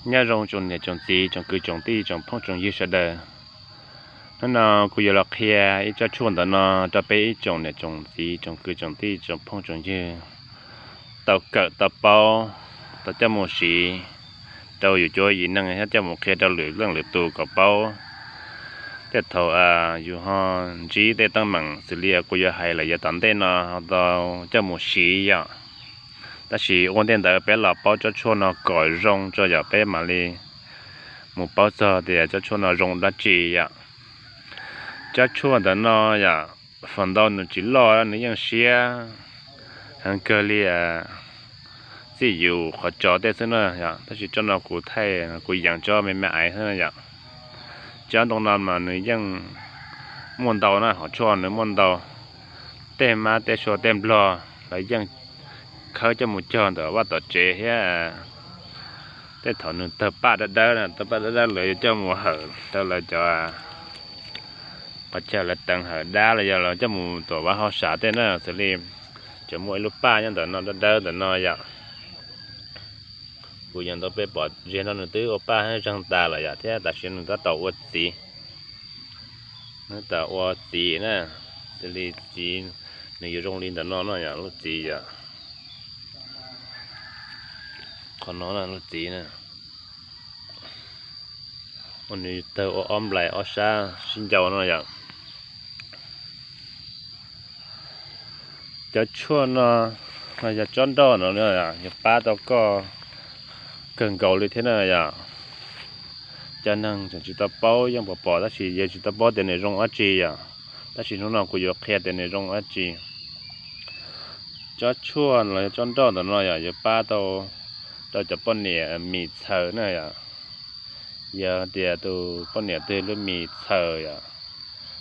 Nyob zoo tsoom niam tsoom txiv tsoom kwv tsoom tij tsoom phooj tsoom ywg sawv daws. Hnub no kuv yuav los qhia ib tsob tshuaj ntawm no rau peb ib tsoom niam tsoom txiv tsoom kwv tsoom tij tsoom phooj tsoom ywg tau kawm tau paub, tau coj mus siv rau yus cuab yim neej thiab coj mus qhia rau lwm leej lwm tus kom paub. Tej thaum yus ho ntsib tej teeb meem xws li kuv yuav hais lawm yav tom ntej no tau coj mus siv yom. Tab sis ua ntej ntawd peb los paub tsob tshuaj no kom zoo tso yom, peb mam li mus paub txog tias tsob tshuaj no zoo dab tsi yom. Tsob tshuaj ntawm no yom, feem ntau nws tsis loj, nws yeej siab heev kawg li, txij yus qhov tso tej xwb na yom. Tab sis tsob no kuv thaij kuv yees tsob me me aiv xwb na yom. Tsob ntoo no mas nws yeej muaj ntau na, hom tshuaj nws muaj ntau. Tej mab tej sua tej nplog lawv yeej khawb coj mus cog ntawm vaj tom tsev thiab. Tej thaum nws tawg paj dawb dawb na, tawg paj dawb dawb lawv yuav coj mus hawm rau lawv cov qhov chaw lawv teev hawm dab los yog lawv coj mus tuam vaj hauj sam tej na, xws li tseem muaj ib lub paj nyob ntawm no dawb dawb ntawm no yom. Kuv yees tau peb pom ze no nws twb ua paj zeeg tas lawm yom, thiab tam sim nws tab tom ua txiv, nws tab tom ua txiv na. Xws li txiv nws yuav zoo li ntawm no no yom, lub txiv yom. Qhov no lub txiv na, ua nws tawg ua ob nplais ob sab sib ncau no yom. Cov tshuaj no, no yog tsob nroj no, yuav pab tau koj kawg nkaus li thiab na yom. Cov neeg tseem tsis tau paub yeej pom pom tab sis yus tsis tau paub tias nws zoo dab tsi yom. Tab sis hnub no kuv yuav qhia tias nws zoo dab tsi. Tsob tshuaj los yog tsob nroj ntawm no yom, yuav pab tau rau cov poj niam mis txhaws na yom. Yog tias tus poj niam twg lub mis txhaws yom,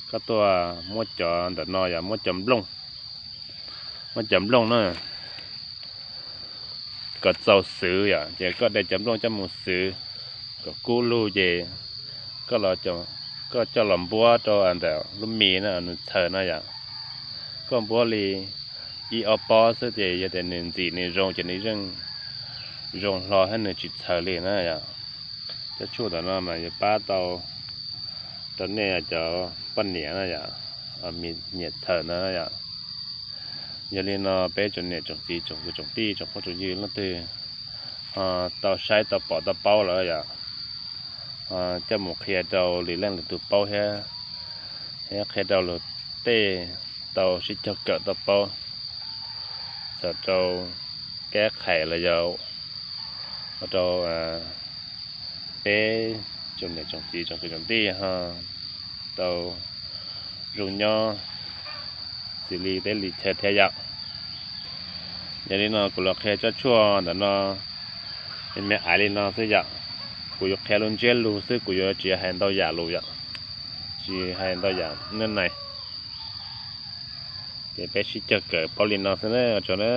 koj tuaj muab cov ntawm no yom, muab cov nplooj, muab cov nplooj na, kom txaus xwv yom, ces koj de cov nplooj coj mus xwv kom kub lug ces koj coj los npuab rau ntawm lub mis na nws txhaws no yom. Koj npuab li ib ob pob xwb ces yog tias nws ntxim nws zoo ces nws yeej zoo hlo thiab nws tsis txhaws li na yom. Cov tshuaj ntawm no mas yuav pab tau rau nej cov poj niam na yom, mis txhaws ntawd na yom. Yog li no peb tsoom niam tsoom txiv tsoom kwv tsoom tij tsoom phooj tsoom ywg leej twg ho tau saib tau pom tau paub lawm yom, coj mus qhia rau lwm leej lwm tus paub thiab, thiab qhia rau luag tej tau sib cog kawm tau paub txog rau kab qhais los yog rau peb tsoom niam tsoom txiv tsoom kwv tsoom tij ho tau zoo nyob xws li teb li chaw thiab yom. Yog li no kuv los qhia tsob tshuaj ntawm no me me aiv li no xwb yom. Kuv yuav qhia lub ntsiab lus xwb, kuv yuav tsis hais ntau yam lus yom, tsis hais ntau yam nej na. Ces peb sib cog kawm paub li no xwb na, ua tsaug na.